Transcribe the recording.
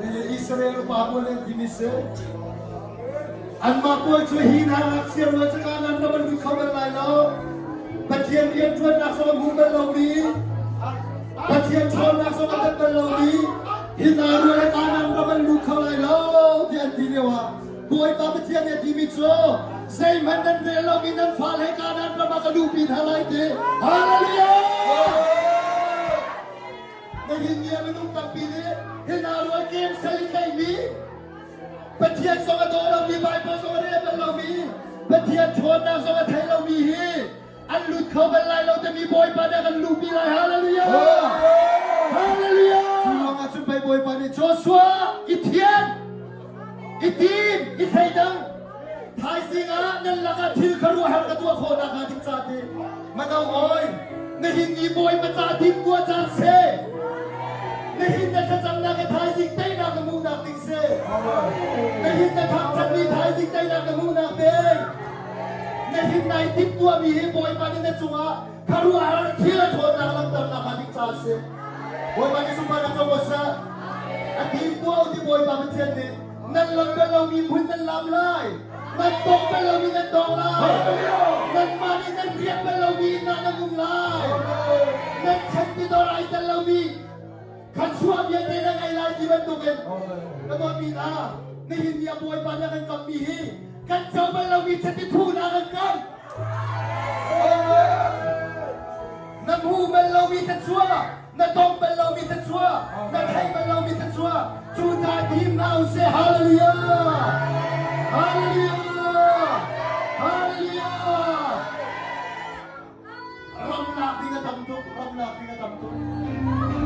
Israel upa pawl nih an timi si. Anmah pawl cu hi hna ngakchia rual cu Kanaan ram an lut kho bal lai lo. Pathian rianṭuannak zong a hmu bal lomi, Pathian ṭhawnnak zong a tat bal lomi, hi hna rual he Kanaan ram an lut kho lai lo tiah an ti lioah Bawipa Pathian nih a timi cu zeihmanh nan rel lomi nan fale he Kanaan ram ah ka luhpi hna lai ti. Hallelujah! Nihin ni ah minung tampi nih hi hna rual kem sal i tlaihmi Pathian zong a daw lomi Baibal zong a rel bal lomi Pathian ṭhawnnak zong a thei lomi hi an lut kho bal lai lo timi Bawipa nih a kan luhpi lai. Hallelujah! Hallelujah! Cu ruangah cun pei Bawipa nih Joshua i thian, i tim, i thleidang Thaizing ah nan lakah thil khuaruahhar ka tuah khawh nakhnga ding ca ti mano oi nihin ni Bawipa ca timtuah caan se nihin na thlacamnak i thaizing teinak na hmuhnak ding si nihin na thangṭhatmi thaizing teinak na hmuhnak ding nihin nai timtuahmi hi Bawipa nih na cungah khuaruahhar thil a ṭhawnnak langhternak hnga ding ca a si Bawipa nih sunparnak co ko seh a timtuah u ti Bawipa Pathian nih Nan lam bal lomi hmun nan lam lai. Nan tawng bal lomi nan tawng lai. Nanmah nih nan riak bal lomi inn ah nan um lai. Nan chan tidor ai tel lomi khachuah vialte nan ei lai ti bantukin ka dawtmi hna, nihin ni a Bawipa nih a kan kammi hi kan co bal lomi chiti thuhnak an kam. Na hmu bal lomi thluachuah, na tong bal lomi thluachuah, na thei bal lomi thluachuah, cu ca tim hna usih. Hallelujah! Hallelujah! Hallelujah! Ram lak ding a tam tuk, ram lak ding a tam tuk.